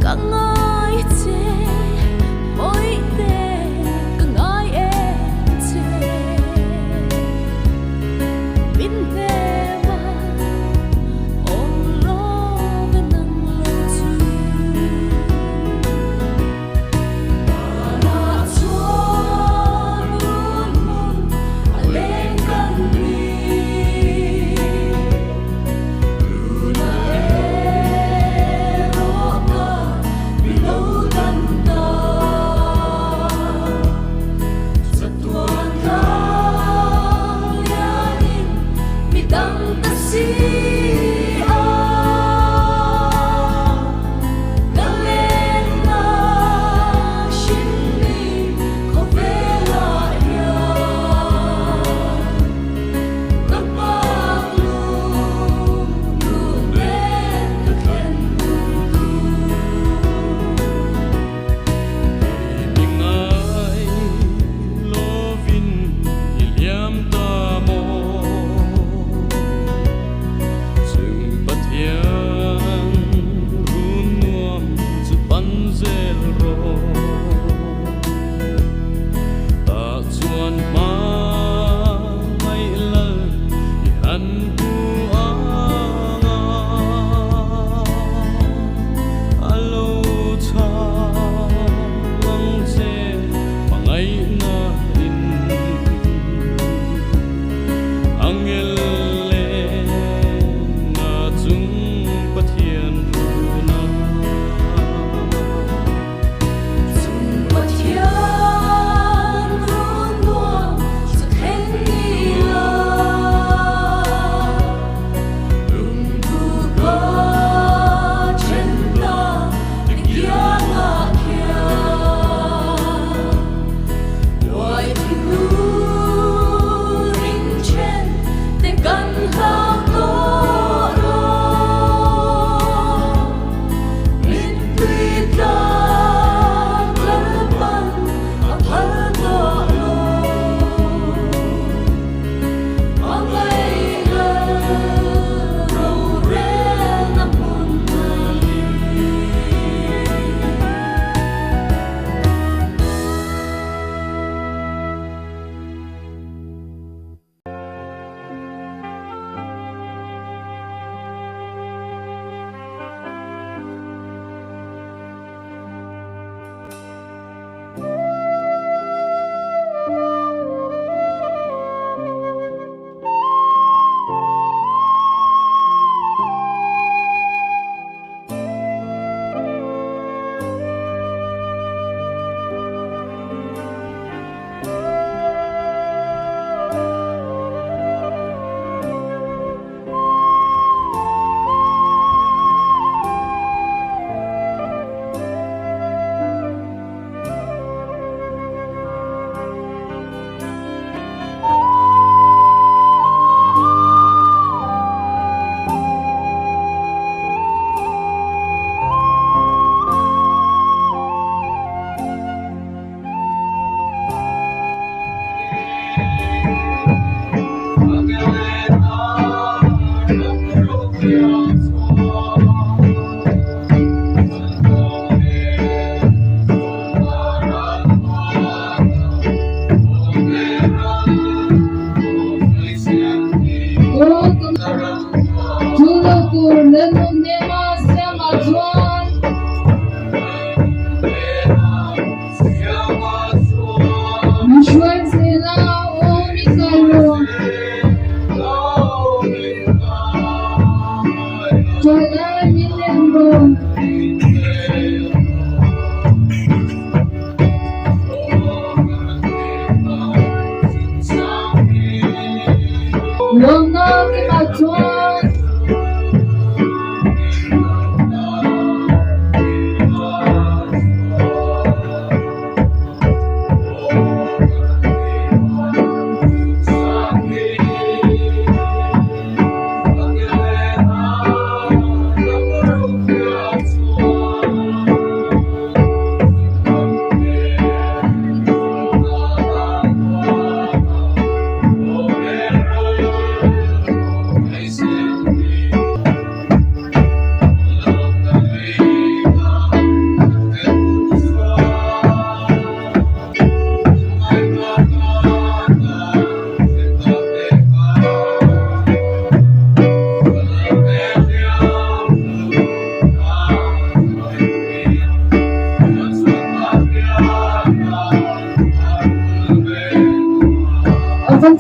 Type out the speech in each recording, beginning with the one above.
Ka ngai che Bawihte ka ngai em che. Min hnem a awm love nang lo chu. Vanah chuan un hmun a leng kan ni. Tunah erawh ka.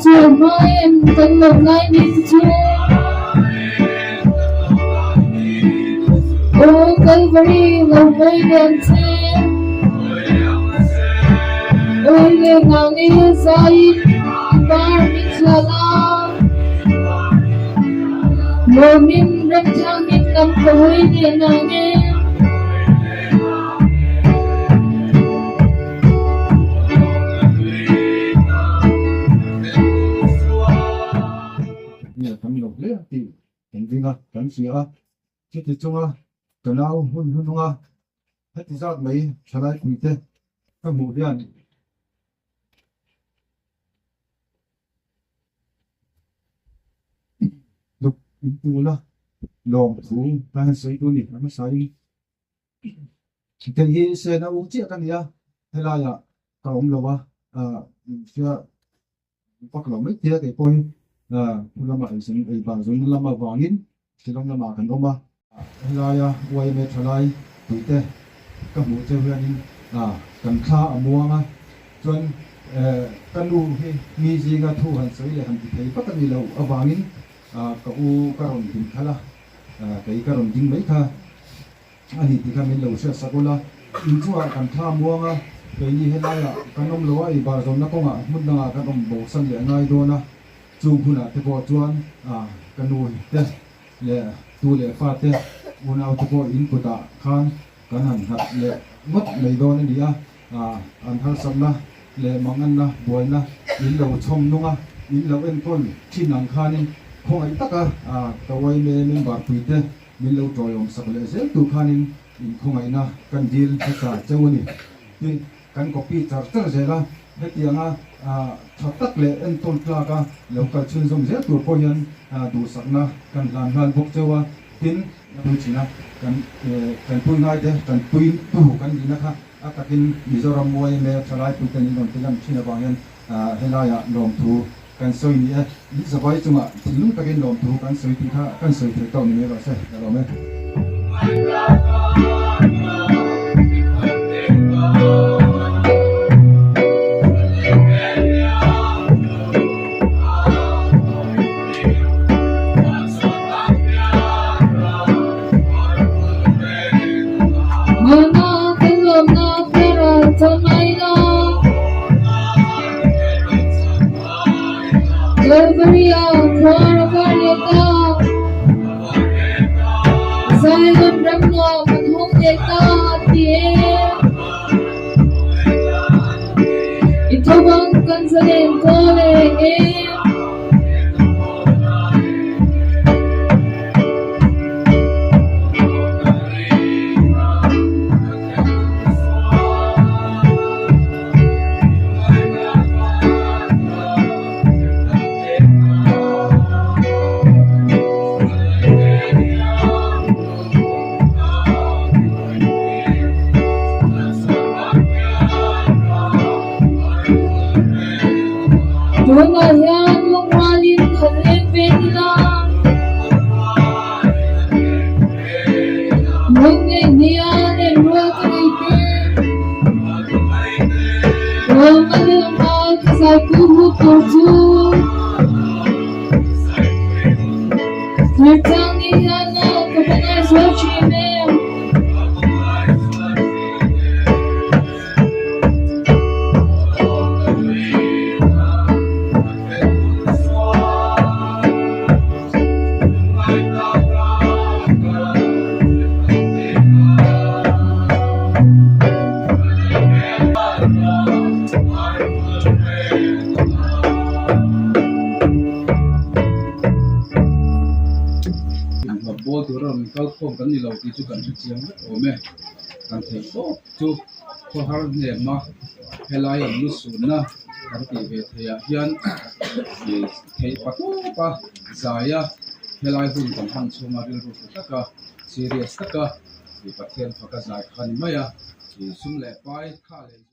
chuai hma em kan lawm lai ni te chu. Aw Kalvari lo mawi leh ang che. Awi leh nang i zaiin i par min thlah la. Lawmin remchangin lam ka hawi leh nang e. Nge kan lo hle a tih kan ring a, kan hria a. Chuti chunga ka nau hun hnunung a, heti zat mai thalai puite ka hmuh hian Duk inpula lawmthu ka han sawi tu ni a hmasain. Kei hi sena u chiah ka ni a, helaiah ka awm lo a, hria vak lo mai thei a kei pawhin thu lamah ei ei ban zawng lam avangin Shillong lamah kan awm a. Helaia YMA thalai puite ka hmuh cheu hianin kan thla a muang a, chuan ka nu hi mi zinga thu han sawi leh han ti thei vak a ni loh avangin ka u ka rawn din khalh a, kei ka rawn ding mai kha. A ni tih kha min lo hriat sak ula, in chungah kan thla muang a, keini helaiah kan awm lo a, i bar zawnna kawngah hmun dangah kan awm bosan leh ngai dawn a, chung hunah te pawh chuan ka nu te leh tu leh fa te unau te pawh in kutah khan kan han nghat leh ngawt mai dawn a ni a, an harsatna leh manganna buaina in lo chhawm nung a, in lo enkawl thin ang khanin khawngaih taka ka yma member puite Min lo tawiawm sak leh zel tur khanin inkhawngaihna kan dil hmasa cheu a ni tih kan copy char char zel a, hetianga tha tak leh entawn tlaka lo kal chhunzawm zel tur pawh hian duhsakna kan hlan nghal bawk cheu a, tin, pui thin a, kan tanpui ngaite tanpui tu kan nihna kha a takin Mizoram yma thalai puiten in rawn ti lan thin avang hian helaiah lawmthu Kan sawi ni e, in zavai chungah thinlung takin lawmthu kan sawi tih kha kan sawi thei tawh ni mai rawh se, ka lawm e. Mana kan lawmna thlarau chuan ai la. Kalvaria khuar a var leh ta. Zion ram nuam an hawng leh ta ti e. I thovang kan zalen kawl e e. Tunah hian lungrualin han leng ve ila. Lungngei hnia len rual ka nei te. Ram a lelma ka zaipu hu tur chu. Thirtlang ni hian aw ka va ngaihzual thin em. Bawl tura rawn kal khawm kan ni lo tih chu kan hre chiang vek awm e. Kan theih tawp chu khawhar hnem a helai an lu sunna kan tih ve theih ah hian theih pa tawp a zai a helai hun kan hman chhunga rilru tha taka serious taka Pathian faka zai kha a ni mai a sum leh pai kha leh.